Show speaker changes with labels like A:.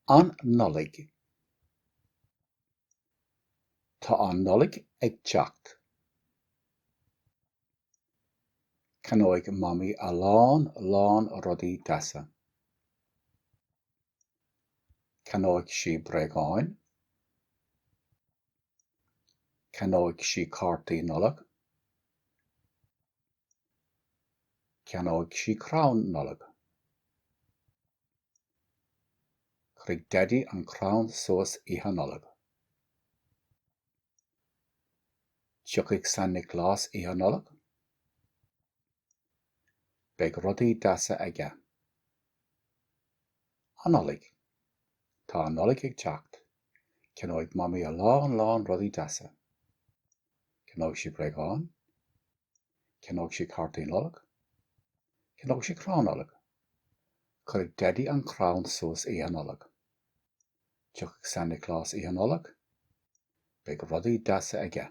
A: An Nollaig. Tá an Nollaig ag teacht. Ceannóidh Mamaí a lán, lán rudaí deasa. Ceannóidh sí bréagáin. Ceannóidh sí cártaí Nollag. Ceannóidh sí crann Nollag. Cuirfidh Daidí an crann suas Oíche Nollag. Tiocfaidh San Nioclás Oíche Nollag. Beidh rudaí deasa aige. An Nollaig. Tá an Nollaig ag teacht. Ceannóidh Mamaí a lán, lán rudaí deasa. Ceannóidh sí bréagáin. Ceannóidh sí cártaí Nollag. Ceannóidh sí crann Nollag. Cuirfidh Daidí an crann suas Oíche Nollag. Tiocfaidh San Nioclás Oíche Nollag. Beidh rudaí deasa aige.